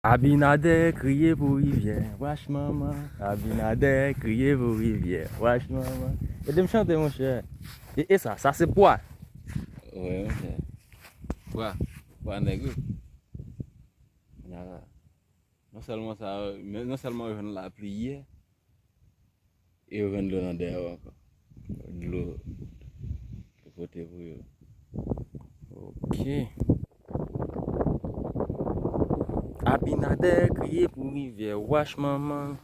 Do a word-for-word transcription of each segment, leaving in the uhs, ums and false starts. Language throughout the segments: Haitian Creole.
Abinader kriye pou rivyè, wach manman. Abinader kriye pou rivyè, wach manman. Ede m chante, monchè. E, e sa, sa se pwa. Wi, monchè. Pwa, pwa nèg wi. Nèg la. Non sèlman sa, men non sèlman yo jwenn lapli yè, e yo jwenn dlo nan dèyè yo ankò. Dlo pou pote pou yo. Ok. Abinader kriye pou rivyè, wach manman.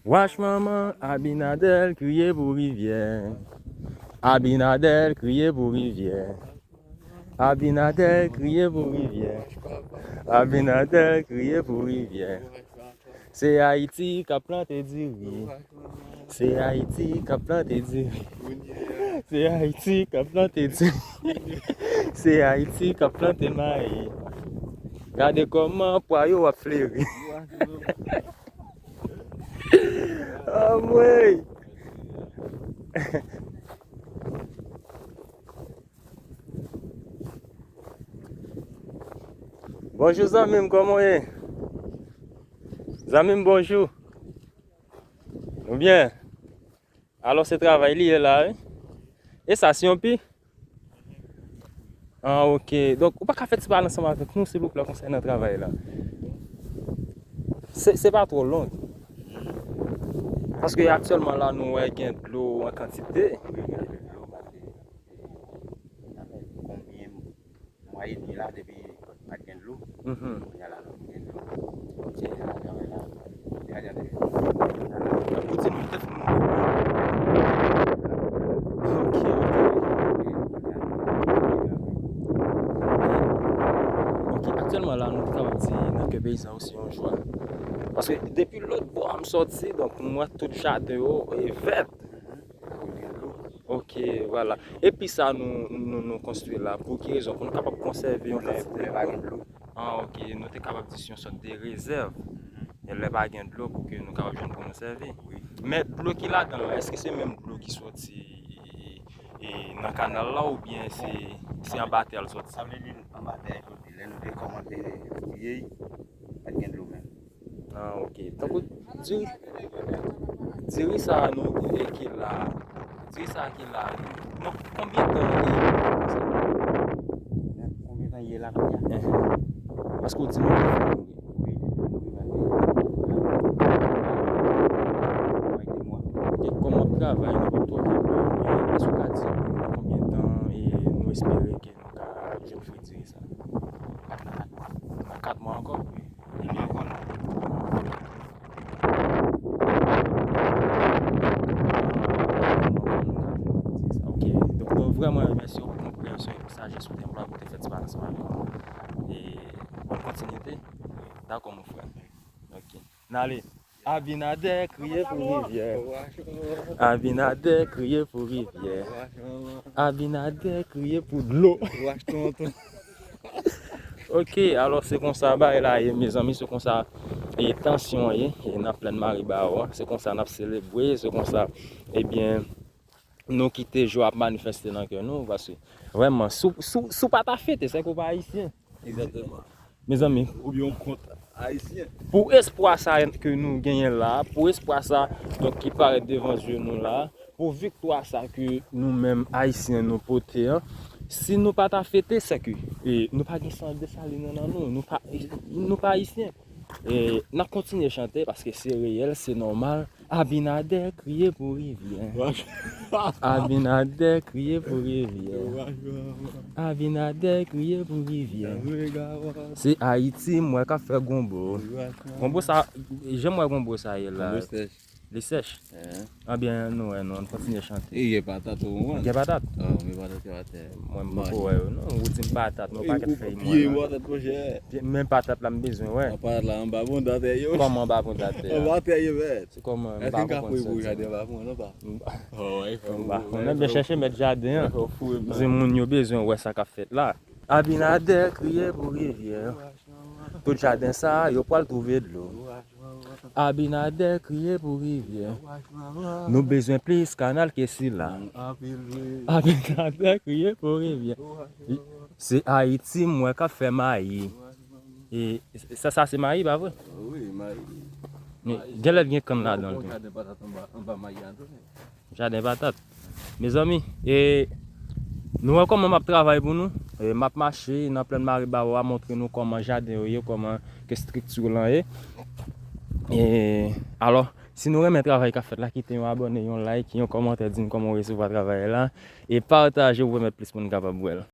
Wach manman, Abinader kriye pou rivyè. Abinader kriye pou rivyè. Abinader kriye pou rivyè. Abinader kriye pou rivyè. Se Ayiti k ap plante diri. Se Ayiti k ap plante diri. Se Ayiti k ap plante diri. Se Ayiti k ap plante mayi. Gade kòman pwa yo ap fleri. Anmwey! Bonjou zanmi m, kòman w ye? Zanmi m, bonjou. Ou byen? Alò, se travay li ye la, wi. E sa, se yon pi? Ah, ok. Donk, ou pa ka fè ti pale ansanm avèk nou, silvouplè, konsènan travay la? Se, se pa twò long. Paske aktyèlman la, nou wè gen dlo an kantite. Wi, gen anpil dlo, paske sa fè konbyen mwa edmi la depi pa t gen dlo. Mhm. Kounye a la nou gen dlo. Ok. Kounye a la travay la, deja de. Ou di nou te fin mouri. Ok, ok. Ok, aktyèlman la, nou te kapab di nan kè peyizan yo se yon jwa. Paske depi lòt bò a m sòti, donk m wè tout jaden yo e vèt. Ok, vwala. Epi sa nou, nou, nou konstwi la, pou ki rezon? Pou nou kapab konsève yon kantite dlo. Ah, ok. Nou te kapab di se yon sòt de rezèv. E lè pa gen dlo pou ke nou kapab jwenn pou nou sèvi. Wi. Men dlo ki ladan l la, èske se menm dlo ki sòti, e, nan kanal la oubyen se, se anba tè l sòti? Sa vle di anba tè l sòti. Lè nou te kòmanse fouye, pa t gen dlo menm. Ah, ok. Tankou diri, diri sa a nou, e, ki la, diri sa a ki la, nan konbyen tan li ye konsa? Nan konbyen tan li ye la kounye a? Paske w di nou te fin mouri. Wi, li te fin mouri, paske mwen de mwa. E kòm w ap travay, nou pa twò gen dlo, men èske w ka di nou nan konbyen tan, e, nou espere ke nou ka jwenn fwi diri sa? Kat nan kat mwa. Nan kat mwa ankò? Wi. Ebyen, ankò la. Ok. Donk, nou vrèman remèsye w pou konpreyansyon e pou sajès ou te anplwaye pou te fè ti pale ansanm avèk nou. E bòn kontinite. Dakò, mon frè. Ok. N ale. Abinader kriye pou rivyè. Abinader kriye pou rivyè. Abinader kriye pou dlo. Ok, alò se konsa bagay la ye, mezanmi, se konsa, e, tansyon an ye, e, nan plèn Maribawo a, se konsa n ap selebre, se konsa, ebyen, nou kite jwa ap manifeste nan kè nou, paske vrèman, si w, si w, si w pa ta fete, se ke w pa ayisyen. Egzakteman. Mezanmi. Oubyen yon kont ayisyen. Pou espwa sa ke nou genyen la, pou espwa sa, donk, ki parèt devan zye nou la, pou viktwa sa ke nou menm ayisyen nou pote an, si nou pa ta fete, se ke, e, nou pa gen san Desalin nan nou, nou pa, nou pa ayisyen. E, n ap kontinye chante paske se reyèl, se nòmal. Abinader kriye pou rivyè. Abinader kriye pou rivyè. Abinader kriye pou rivyè. Se Ayiti m wè k ap fè gonbo. Gonbo sa, jan m wè gonbo sa ye la. Gonbo sèch. Li sèch. Ebyen, nou wè, nou, ann kontinye chante. E gen patat ou konprann? Gen patat? Ah, gen patat yo atè. Mwen, m poko wè yo, non. Ou di m patat, men yon pakèt fèy mwen la. Pye patat, monchè. Men patat la, m bezwen wè. Patat la, anba bonda tè yo. Kòman anba bonda tè a? Anba tè yo, mèt. Se kòman, m pa konprann sa w di. Èske m ka fouye pou jaden anba pou mwen, non, pa? Oh, wi, fè m pa konnen, byen chèche mèt jaden an. Fè w fouye m nan. Di moun yo bezwen wè sa k ap fèt la. Abinader kriye pou rivyè. Tout jaden sa a, yo pral twouve dlo. Abinader kriye pou rivyè. Nou bezwen plis kanal ke sila. Abinader kriye pou rivyè. Se Ayiti m wè k ap fè mayi. E sa, sa se mayi, pa vre? Wi, mayi. Gen lè gen kann ladan l tou. Jaden patat anba, anba mayi a tou. Jaden patat. Mezanmi, e nou wè kòman m ap travay pou nou. E m ap mache nan plèn Maribawo a, montre nou kòman jaden yo ye, kòman ke estrikti lan ye. E alò, si nou renmen travay k ap fèt la, kite yon abòne, yon like, yon kòmantè, di n kòman w resevwa travay la. E pataje pou pèmèt plis moun kapab wè l.